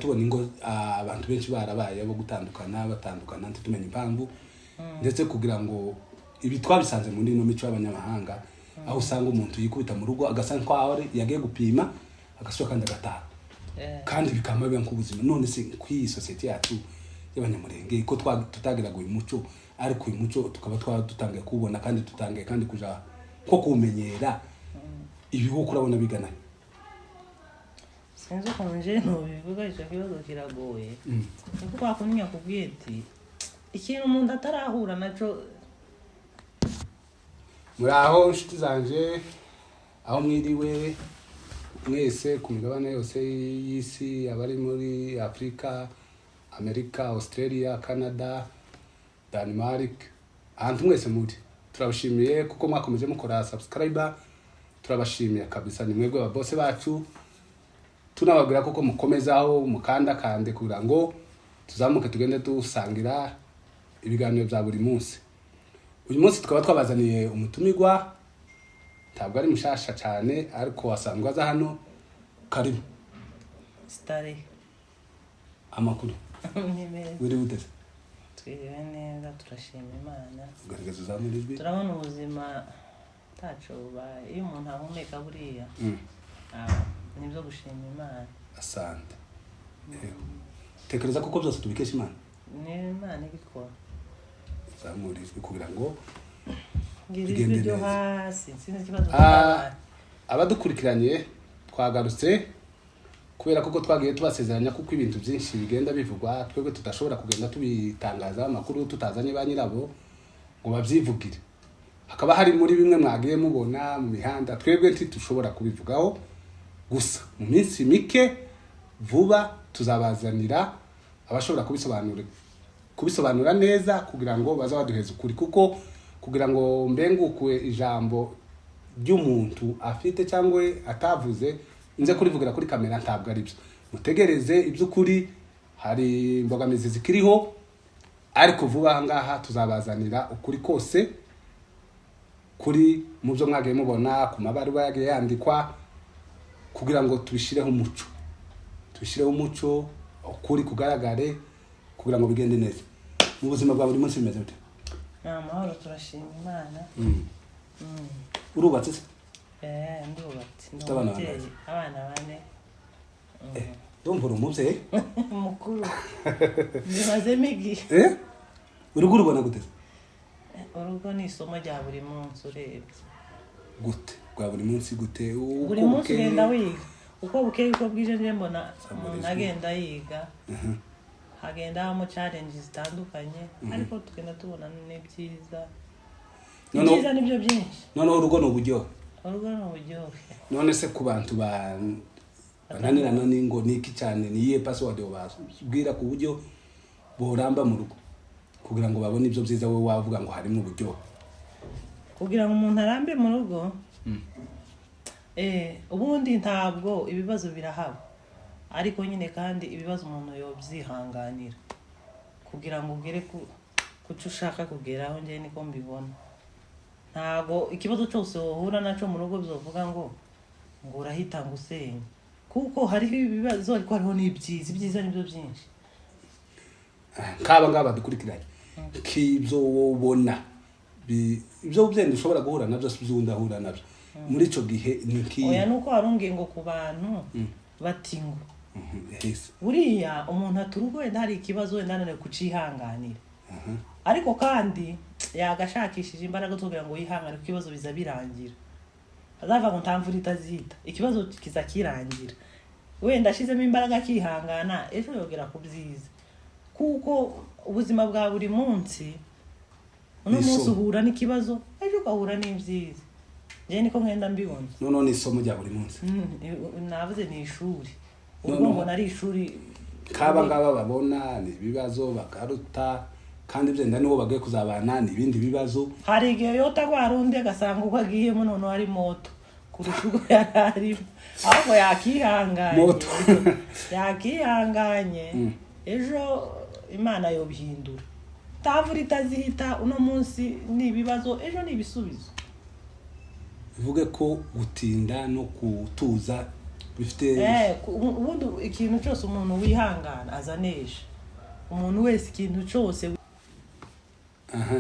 Tubona ingo, abantu benshi barabaye abo gutandukana, batandukana ntitumenye impamvu. Ndetse kugira ngo ibi twabisanze muri ino mico y'abanyamahanga, aho usanga umuntu yikubita mu rugo agasa nk'aho yagiye gupima, agasubira kandi agataha, kandi bikaba biba nk'ubuzima. None se kw'iyi sosiyete yacu y'Abanyamurenge, ko tutagiraga uyu muco, ariko uyu muco tukaba dutangiye kuwubona kandi dutangiye kandi kuja nko kuwumenyera, ibi wowe urabona bigana? Sinzi ukuntu nje ntubivuga, icyo kibazo kiragoye. Niko kwa kundi nyakubwiye ati ikintu umuntu atarahura naco. Muri aho, inshuti zanje, aho mwiriwe mwese ku migabane yose y'isi, abari muri Afurika, Amerika, Australia, Canada, Denmark, ahantu mwese muri, turabashimiye kuko mwakomeje mukora subscribe. Turabashimiye kabisa, ni mwebwe bose bacu. Tunababwira koko mukomezaho mukandakande kugira ngo tuzamuke, tugende dusangira ibiganiro bya buri munsi. Uyu munsi tukaba twabazaniye umutumirwa, ntabwo ari mushasha cyane, ariko wasanzwe aza hano. Karibu. Sitari. Amakuru? Ni meza. Wiriwe ute? Twiriwe neza, turashima Imana. Ugaragaza uzamura ijwi. Turabona ubuzima taco bubaye, iyo umuntu ahumeka buriya, nibyo gushima Imana. Asante. Yego. Tekereza koko byose tubikesha Imana. Ni Imana ibikora. Uzamura ijwi kugira ngo ngira ijwi bigende ryo neza. hasi, sinzi ikibazo cyabaye. Abadukurikiranye, twagarutse kubera koko twagiye tubasezeranya, kuko ibintu byinshi bigenda bivugwa twebwe tudashobora kugenda tubitangaza amakuru tutazanye ba nyirabo ngo babyivugire. Hakaba hari muri bimwe mwagiye mubona mu mihanda, twebwe ntitushobora kubivugaho. Gusa mu minsi mike vuba tuzabazanira abashobora kubisobanura neza kugira ngo baze baduheze ukuri, kuko kugira ngo mbengukwe ijambo ry'umuntu afite cyangwa atavuze nze kurivugira kuri kamera, ntabwo ari byo. Mutegereze iby'ukuri, hari imbogamizi zikiriho, ariko vuba aha ngaha tuzabazanira ukuri kose kuri mu byo mwagiye mubona ku mabaruwa yagiye yandikwa, kugira ngo tubishireho umuco, tubishireho umuco, ukuri kugaragare, kugira ngo bigende neza mu buzima bwa buri munsi. Bimeze bite? Ni amahoro, turashima Imana. Urubatse se? Eh, ndubatse, ndi Ufite abana umubyeyi. bangahe? Abana bane. Ndumva uri umubyeyi. Mukuru, bimazemo igihe. Eh, urugo urubona gute se? Urugo ni isomo rya buri munsi urebye. Gute bwa buri munsi? Gute? Uko Buri munsi bukeye? ugenda wiga uko bukeye uko bwije. Nje mbona Zamura umuntu ijwi. agenda yiga, hagenda habamo challenge zitandukanye, ariko tugenda tubona n'ibyiza. Ibyiza nibyo byinshi. Noneho urugo ni uburyohe. Urugo ni uburyohe. None se ku bantu bananirana n'ingo, ni iki cyane, ni iyihe password babwira ku buryo boramba mu rugo kugira ngo babone ibyo byiza wowe wavuga ngo harimo uburyohe? Kugira ngo umuntu arambe mu rugo, ubundi ntabwo ibibazo birahaba, ariko nyine kandi ibibazo umuntu yobyihanganira kugira ngo ugere ku cyo ushaka kugeraho. Njyewe niko mbibona, ntabwo ikibazo cyose wohura nacyo mu rugo byovuga ngo urahita ngo usenye, kuko hariho ibibazo ariko hariho n'ibyiza. Ibyiza nibyo byinshi. Nk'aba ngaba badukurikiranye, k'ibyo wowe ubona ibyo byenda ushobora guhura nabyo si ibyo undi ahura nabyo muri icyo gihe, ni nk'iyi? Oya, nuko warumbwiye ngo ku bantu bati ngo Yes. buriya umuntu ati urugo wenda hari ikibazo, wenda ananiwe kucihanganira, ariko kandi yagashakishije imbaraga zo kugira ngo yihangane, kuko ibibazo biza birangira. Azavuga ngo nta mvura itazita, ikibazo kiza kirangira. Wenda ashizemo imbaraga akihangana, ejo yogera ku byiza, kuko ubuzima bwa buri munsi, uno Ni munsi isomo. uhura n'ikibazo, ejo ugahura n'ibyiza. Njyewe niko ngenda mbibona. Noneho ni isomo rya buri munsi. Navuze ni ishuri. No, Ubwo no. mbona ari ishuri. Kaba ngaba babona ni ibibazo bakaruta, kandi byenda n'uwo bagiye kuzabana ni ibindi bibazo. Hari igihe yota rwa rundi agasanga uko agiyemo noneho ari moto kurusha uko yari arimo, ahubwo yakihanganye. Moto. Yakihanganye, ejo Imana yobihindura. Nta itazihita, uno munsi ni ibibazo, ejo ni ibisubizo. Bivuge ko gutinda no kutuza Bifite Ubundi ikintu cyose umuntu wihangana azanesha, umuntu wese ikintu cyose. Aha.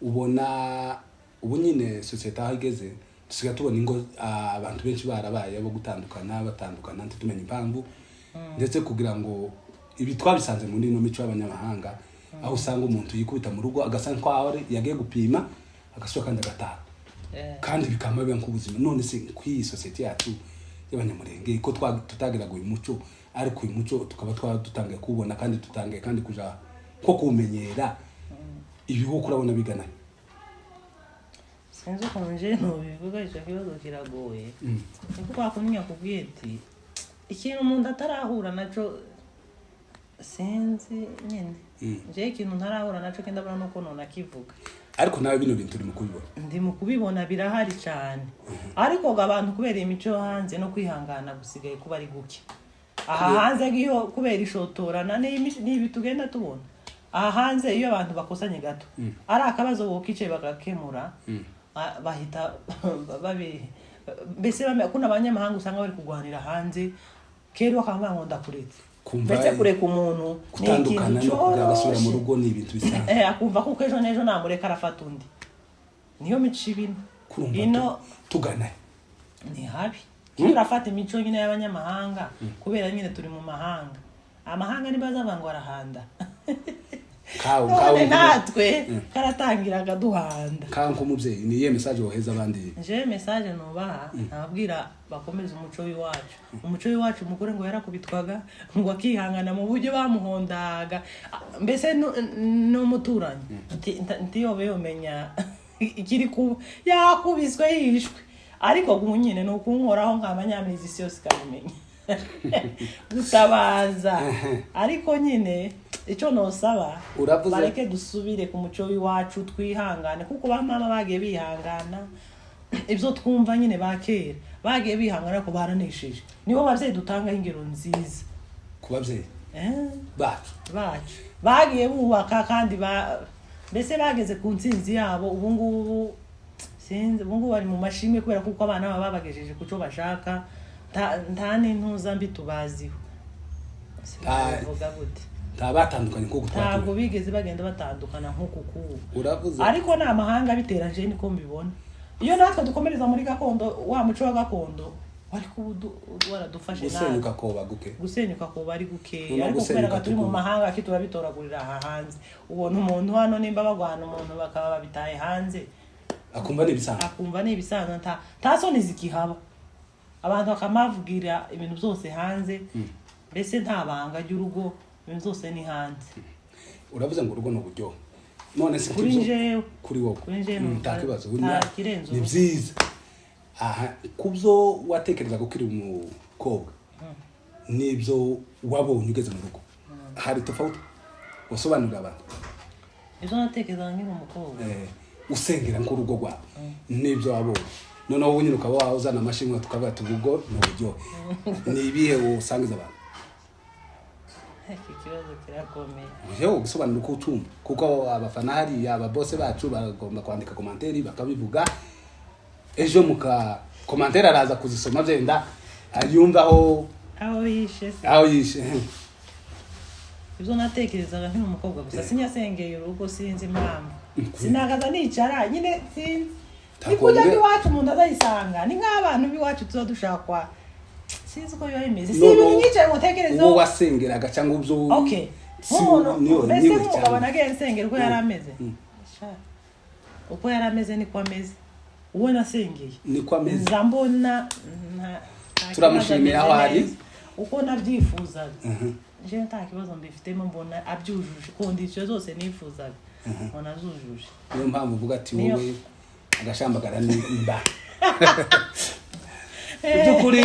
Ubona ubu nyine sosiyete aho igeze, dusigaye tubona ingo, abantu benshi barabaye abo gutandukana, batandukana ntitumenye impamvu. Ndetse kugira ngo ibi twabisanze muri ino mico y'abanyamahanga, aho usanga umuntu yikubita mu rugo agasa nk'aho yagiye gupima, agasubira kandi agataha, kandi bikaba biba nk'ubuzima. None se ku iyi sosiyete yacu y'Abanyamurenge, ko tutagiraga uyu muco, ariko uyu muco tukaba dutangiye kuwubona kandi dutangiye kandi kuja nko kuwumenyera, ibi wowe urabona bigana? Sinzi ukuntu nje ntubivuga, icyo kibazo kiragoye. Niko kwa kundi nyakubwiye ati ikintu umuntu atarahura naco, sinzi nyine. Nje ikintu ntarahura naco kindabona nuko nonakivuga. Ariko nawe bino bintu uri mu kubibona? Ndi mu kubibona, birahari cyane, ariko ngo abantu kubera imico yo hanze no kwihangana gusigaye kuba ari guke aha hanze. Ngiyo kubera ishotorana n'ibi tugenda tubona aha hanze, iyo abantu bakosanye gato ari akabazo bokicaye bagakemura, bahita babi mbese kuno abanyamahanga usanga bari kurwanira hanze kera bakavuga ngo ndakuretse. Kumva Mbese kureka umuntu ni gutandukana ikintu no kugira agasubira mu coroshe. rugo ni ibintu bisanzwe. Akumva kuko ejo n'ejo namureka arafata undi. Niyo mico ibino Kurumva ino tugana ni habi. Turafata imico nyine y'abanyamahanga kubera nyine turi mu mahanga. Amahanga niba azavuga ngo arahanda, kawe kawe none natwe karatangira akaduhanda. Kawe nk'umubyeyi, ni iyihe message woheza abandi? Njewe message nubaha, nababwira bakomeze umuco w'iwacu. Umuco w'iwacu, umugore ngo yarakubitwaga ngo akihangana mu buryo bamuhondaga. Mbese n'umuturanyi ntiyobe yomenya ikiri kuba, yakubiswe yishwe. Ariko ubu nyine ni ukunkoraho nk'abanyamirizi, isi yose ikabimenya, gutabaza. Ariko nyine icyo nosaba, Uravuze- bareke dusubire ku muco w'iwacu, twihangane, kuko ba mama bagiye bihangana. Ibyo twumva nyine ba kera bagiye bihangana ariko baranesheje. Nibo babyeyi dutangaho ingero nziza. Ku babyeyi bacu. Bacu bagiye bubaka kandi mbese bageze ku ntsinzi yabo. Ubu ngubu sinzi, ubu ngubu bari mu mashimwe kubera kuko abana baba babagejeje ku cyo bashaka. Nta n'intuza mbi tubaziho. Sinabivuga gute? Nta batandukanye nk'uko Ntabwo twatuye. bigeze bagenda batandukana nk'uku kubu. Uravuze. Ariko ni amahanga abitera, niko mbibona. Iyo natwe dukomereza muri gakondo, wa muco wa gakondo wari kuba waradufashe Gusenyuka natwe. koba guke. Gusenyuka kuba ari gukeya. Noneho Ariko kubera gusenyuka ko turi mu mahanga, ki turabitoragurira aha hanze. Ubona umuntu hano nimba bagwana umuntu bakaba babitaye hanze, akumva ni ibisanzwe. Akumva ni ibisanzwe, nta soni zikihaba. Abantu bakamavugira ibintu byose hanze, mbese nta banga ry'urugo, ibintu byose ni hanze. Uravuze ngo urugo ni uburyohe. None se Kuri njewe. Kuri wowe. Kuri njewe Nta kibazo. nta kirenze Ni urugo. byiza. Aha kubyo watekerezaga ukiri umukobwa n'ibyo wabonye ugeze mu rugo, hari tofauti wasobanurira abantu? Ibyo natekerezaga nkiri umukobwa? Usengera nk'urugo rwawe n'ibyo wabonye noneho wowe nyine ukaba wazana amashimwe, tukavuga ati urugo ni uburyohe, ni ibihe usangiza abantu? Iki kibazo kirakomeye. Yewe, gusobanura uko ucumva, kuko abafana hariya, ababose bacu bagomba kwandika commentaire bakabivuga. Ejo muka commentaire araza kuzisoma, byenda yumva aho Aho yishe se? Aho yishe. Ibyo natekerezaga nkiri umukobwa gusa, sinyasengeye urugo, sinzi impamvu sinagaza nicara nyine, sinzi ni kujya iwacu umuntu azayisanga ni nk'abantu b'iwacu tuba dushakwa, sinzi uko biba bimeze, si ibintu nyicaye ngo utekerezeho. Uwo wasengeraga cyangwa ubyo Okay, nk'umuntu mbese nk'umugabo nagiye nsengera, uko yari ameze, Sha, uko yari ameze niko ameze uwo nasengeye. Niko ameze. Nza mbona nta Turamushimira kibazo, aho ameze ari. neza. Uko nabyifuzaga jewe nta kibazo mbifitemo, mbona abyujuje conditions zose nifuzaga, mbona azujuje. Niyo mpamvu uvuga ati Niyo- wowe agashambagara ni mba. Mu by'ukuri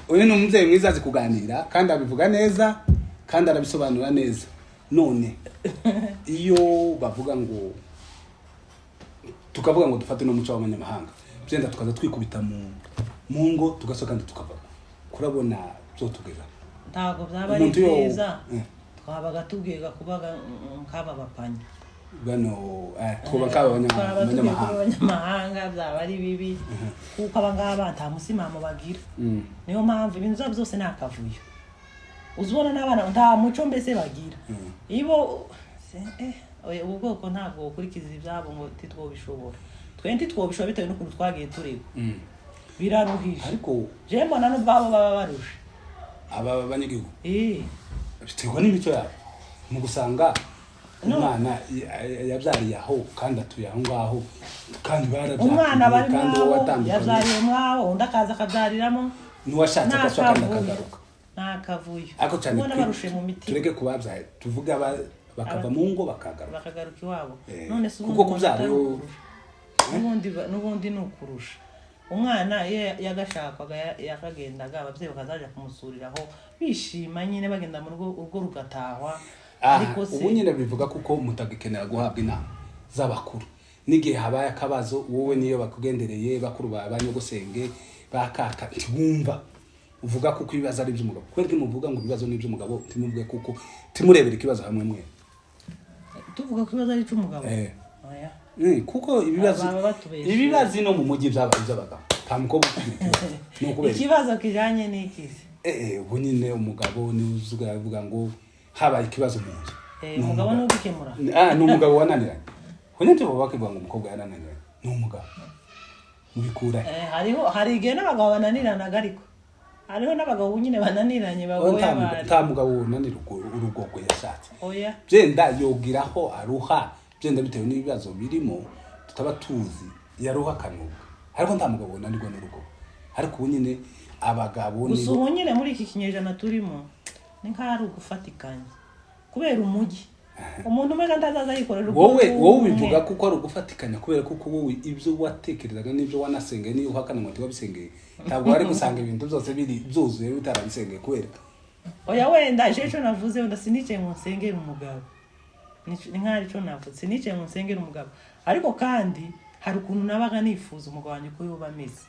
uyu ni umubyeyi mwiza, azi kuganira kandi abivuga neza kandi arabisobanura neza. None iyo bavuga ngo, tukavuga ngo dufate n'umuco w'abanyamahanga, byenda tukaza twikubita mu ngo, tugasohoka kandi tukavamo, kurabona byotugeza? Ntabwo byaba ari Umuntu byiza. Twabaga tubwiga kubaga nk'aba bapanyi. Bano twoba nk'aba Twaba tugiye kuba abanyamahanga. abanyamahanga byaba ari bibi, kuko aba ngaba nta musimamo bagira. Niyo mpamvu ibintu byabo byose ni akavuyo. Uzibona n'abana nta muco mbese bagira. Ibo oya, ubu bwoko ntabwo bukurikiza ibyabo ngo titwobishobora. Twe ntitwobishobora bitewe n'ukuntu twagiye tureba. Biraruhije. Ariko je mbona n'ubwabo baba barusha. Aba banyagihugu biterwa n'imico yabo, mu gusanga No. umwana yabyariye aho kandi atuye aho ngaho kandi Umwana bari barabyakiriye kandi uwo mwabo watandukanye yabyariye mwabo, undi akaza akabyariramo. N'uwashatse agaswa kandi N'akavuyo. akagaruka. N'akavuyo. Ariko cyane Ubona barushe mu mitima. Tureke kubabyaye, tuvuge bakava mu ngo bakagaruka. Bakagaruka iwabo. None se Kuko ubundi kubyara ubona atari ukurusha? N'ubundi ni ukurusha. Umwana iyo yagashakwaga, yakagendaga, ababyeyi bakazaja kumusuriraho bishima nyine, bagenda mu rugo, urugo rugatahwa. Ariko se Ubu nyine bivuga kuko mutagikenera guhabwa inama z'abakuru n'igihe habaye akabazo, wowe niyo bakugendereye bakuru ba banyogosenge bakaka ntibumva. Uvuga kuko ibibazo ari iby'umugabo. Kubera ko muvuga ngo ibibazo ni iby'umugabo, ntimuvuge kuko timurebera ikibazo hamwe mwe. Tuvuga ko ibibazo ari icy'umugabo? Oya. Kuko ibibazo Baba batubeshe. Ibibazo no mu mujyi byabaye iby'abagabo, nta mukobwa ukugira ikibazo. Ni ukubera iki? Ikibazo kijanye n'ikizi? Ubu nyine umugabo niwe uzuga avuga ngo habaye ikibazo mu nzu. Eh, Ni umugabo umugabo. niwe ugikemura. Ni umugabo wananiranye. Honya ntibo bakivuga ngo umukobwa yananiranye, ni umugabo mubikura he? Hariho, hari igihe n'abagabo bananiranaga, ariko hariho n'abagabo nyine bananiranye bagoye abari. Nta mugabo wunanira urugo rwe yashatse. Oya. Byenda yogiraho aruha, byenda bitewe n'ibibazo birimo tutaba tuzi, yaruha akanuka, ariko nta mugabo wunanirwa n'urugo. Ariko ubu nyine abagabo Gusa nibo ubu nyine muri iki kinyejana turimo ni nk'aho ari ugufatikanya kubera umujyi, umuntu umwe kandi azaza yikorera Wowe ubwoko wowe bumwe. ubivuga kuko ari ugufatikanya, kubera kuko wowe ibyo watekerezaga n'ibyo wanasengeye, niyo uhakana ngo ntiwabisengeye, ntabwo wari gusanga ibintu byose biri byuzuye bitarabisengeye kubera Oya, wenda je ico navuze, wenda sinicaye ngo nsengere umugabo. Ni nk'aho ari ico navuze, sinicaye ngo nsengere umugabo, ariko kandi hari ukuntu nabaga nifuza umugabo wanjye uko yoba ameze.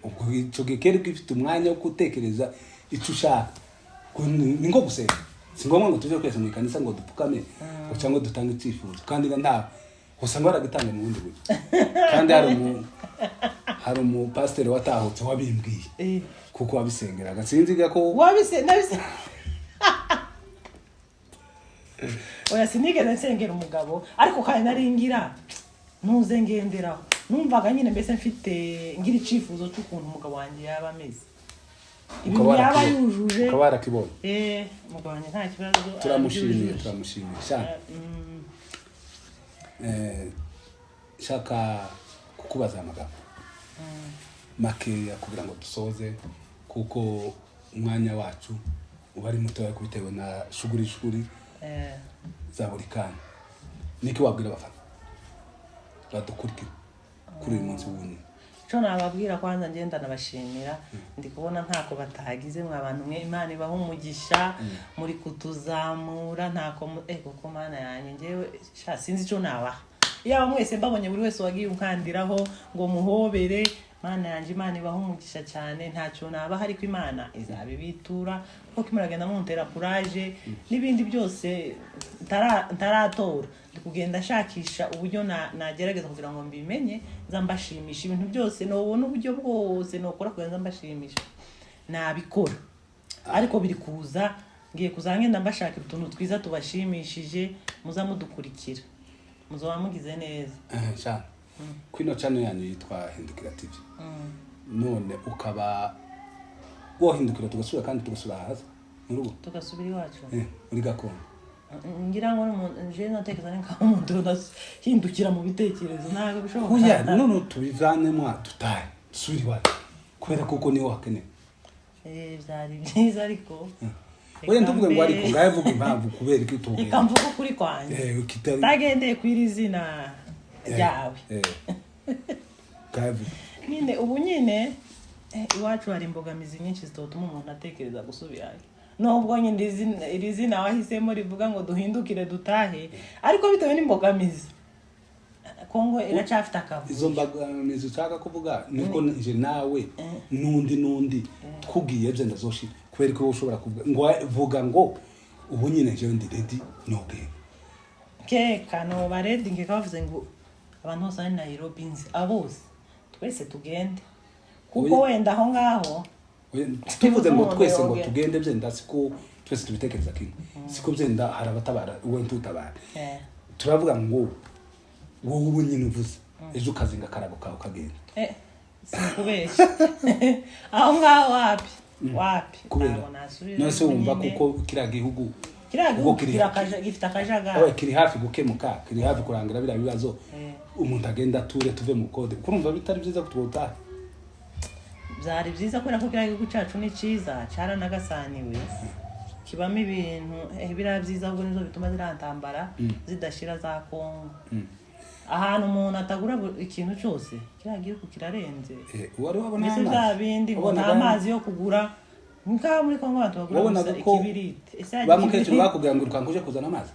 Ubwo icyo gihe kera ufite umwanya wo gutekereza icyo ushaka. Ubwo ni nko gusenga, si ngombwa ngo tujye twese mu ikanisa ngo dupfukame ngo cyangwa dutange icyifuzo, kandi nta usanga baragitanga mu bundi buryo. Kandi hari umupasiteri watahutse wabimbwiye kuko wabisengeraga, sinzi ko Wabise nabise. Oya, sinigeze nsengera umugabo, ariko kandi nari ngira ntuze ngenderaho, numvaga nyine mbese mfite ngira icyifuzo cy'ukuntu umugabo wanjye yaba ameze, ibintu Ukaba yaba yujuje. Ukaba warakibonye. Umugabo wanjye nta kibazo, Turamushimiye. arabyujuje. Turamushimiye cyane. Nshaka kukubaza amagambo makeya kugira ngo dusoze, kuko umwanya wacu uba ari mutoya bitewe na shuguri shuguri za buri kanya. Niki wabwira abafana badukurikira kuri uyu munsi w'ubunini? Ico nababwira, kwanza ngenda nabashimira, ndi kubona ntako batagize. Mwa bantu mwe, Imana ibaha umugisha, muri kutuzamura ntako kuko Mana yanjye, njyewe sha sinzi ico nabaha. Yaba mwese mbabonye, buri wese wagiye unkandiraho ngo muhobere, Mana yanjye, Imana ibaha umugisha cyane. Ntacyo nabaha, ariko Imana izabibitura, kuko muragenda muntera courage n'ibindi byose ntaratora. Ndi kugenda nshakisha uburyo nagerageza kugira ngo mbimenye, nza mbashimisha. Ibintu byose nobona uburyo bwose nokora kugira ngo nza mbashimisha, nabikora, ariko biri kuza. Ngiye kuza ngenda mbashakira utuntu twiza tubashimishije, muza mudukurikira, muzoba mugize neza. Cyane kwino channel yanyu yitwa Hindukira TV, none ukaba wohindukira tugasubira kandi tugasubira hasi mu rugo. Tugasubira iwacu? Muri gakondo. Ngira ngo je natekereza ni nkaho umuntu hindukira mu bitekerezo, ntabwo bishoboka. Oya, none tubivanemo dutahe dusubire iwacu, kubera kuko niho hakenewe. Byari byiza, ariko Oya, ntuvuge ngo ariko, ngahe vuga impamvu kubera iki utubwira. Reka mvuge ukuri kwanjye Kitari tagendeye ku iri zina ryawe. Ngahe vuga. Nyine ubu nyine iwacu hari imbogamizi nyinshi zitotuma umuntu atekereza gusubirayo, nubwo nyine iri zina wahisemo rivuga ngo duhindukire dutahe, ariko bitewe n'imbogamizi, Kongo iracyafite akavuyo. Izo mbogamizi ushaka kuvuga niko nje nawe n'undi n'undi twubwiye byo ndazoshira, kubera ko wowe ushobora kuvuga ngo vuga ngo ubu nyine jewe ndi ready nogenda. Keka noba ready, nkeka bavuze ngo abantu bose bari Nairobi nzi bose twese tugende, kuko Oya. wenda aho ngaho Oya, tuvuze ngo umuntu twese ngo yogera. tugende, byenda siko twese tubitekereza kimwe, siko byenda hari abatabara uwe ntutabara. Turavuga ngo wowe ubu nyine uvuze ejo ukazinga akarago kawe ukagenda. Sinkubeshya, aho ngaho wapi wapi. Kubera Ntabwo nasubira. None se wumva nyine. kuko kiriya gihugu Kiriya kuko gihugu kiri gifite akajagari. Oya, kiri hafi gukemuka, kiri hafi kurangira biriya bibazo, umuntu agenda ature, tuve mu kode, kurumva bitari byiza ko twutaha? Byari byiza kubera ko kiriya gihugu cyacu ni cyiza, cyaranagasaniwe, kibamo ibintu biriya byiza, ahubwo nibyo bituma ziriya ntambara zidashira za Kongo, ahantu umuntu atagura ikintu cyose. Kiriya gihugu kirarenze. Wari wabona Mbese amazi? bya bindi ngo nta Wabonaga- mazi yo kugura, nkaho muri Kongo abantu bagura Wabonaga gusa ko ikibiriti. Ese hajya ba mukecuru ikibiriti? bakubwira ngo irukanka uje kuzana amazi,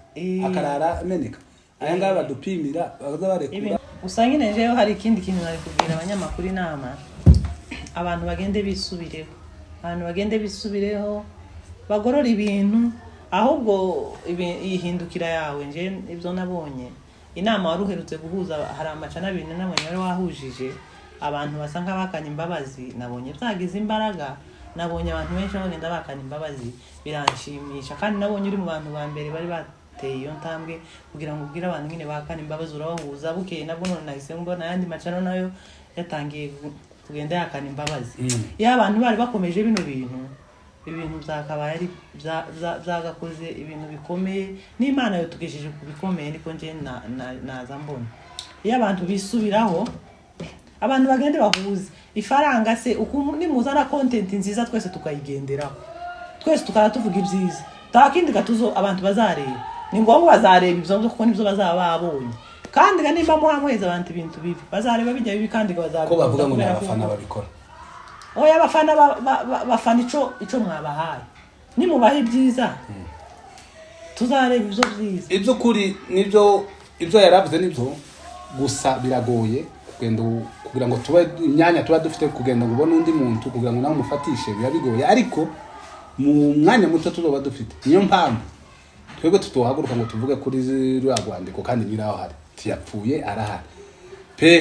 akarara ameneka. Aya ngaya badupimira baza barekura. Gusa nyine jewe hari ikindi kintu nari kubwira abanyamakuru, inama, abantu bagende bisubireho, abantu bagende bisubireho, bagorora ibintu. Ahubwo iyi hindukira yawe, nje ibyo nabonye, inama wari uherutse guhuza, hari amacana abiri nabonye wari wahujije abantu basa nk'abakana imbabazi, nabonye byagize imbaraga, nabonye abantu benshi bagenda bakana imbabazi, biranshimisha. Kandi nabonye uri mu bantu ba mbere bari bateye iyo ntambwe kugira ngo ubwire abantu nyine bakana imbabazi, urabahuza. Bukeye nabwo none nahise mbona ayandi macano nayo yatangiye kugenda yakana imbabazi. Iyo abantu bari bakomeje bino bintu, ibintu byakabaye ari byagakoze ibintu bikomeye, n'Imana yotugejeje ku bikomeye, niko nje naza mbona. Iyo abantu bisubiraho, abantu bagende bahuze ifaranga se nimuzana content nziza, twese tukayigenderaho, twese tukaba tuvuga ibyiza, nta kindi gatuzo abantu bazareba. Ni ngombwa bazareba ibyo ngibyo, kuko nibyo bazaba babonye. Kandi ga nimba muha abantu ibintu bibi, bazareba bijya bibi, kandi ga Ko bazabikunda bavuga ngo ni kubera abafana babikora. Oya, abafana bafana ico mwabahaye. Nimubaha ibyiza, tuzareba ibyo byiza. Iby'ukuri nibyo, ibyo yaravuze nibyo, gusa biragoye kugenda kugira ngo tube imyanya tuba dufite, kugenda ngo ubone undi muntu kugira ngo nawe umufatishe biba bigoye. Ariko mu mwanya muto tuzoba dufite, niyo mpamvu twebwe tutohaguruka ngo tuvuge kuri ruriya rwandiko, kandi nyiraho hari tiyapfuye, arahari pe.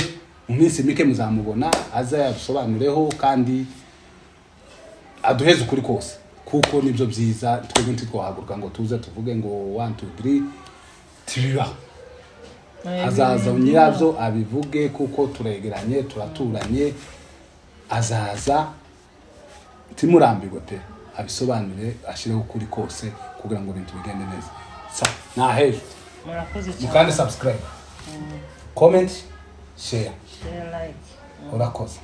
Mu minsi mike muzamubona aza yadusobanureho kandi aduheze ukuri kose, kuko nibyo byiza. Twebwe ntitwahaguruka ngo tuze tuvuge ngo 1 2 3, tibibaho. Hazaza nyirabyo abivuge, kuko turegeranye, turaturanye. Azaza, timurambirwe pe, abisobanure, ashyireho ukuri kose kugira ngo ibintu bigende neza. Sa nahejo. Murakoze cyane. Mukande subscribe, comment, share. Share, like. Urakoze.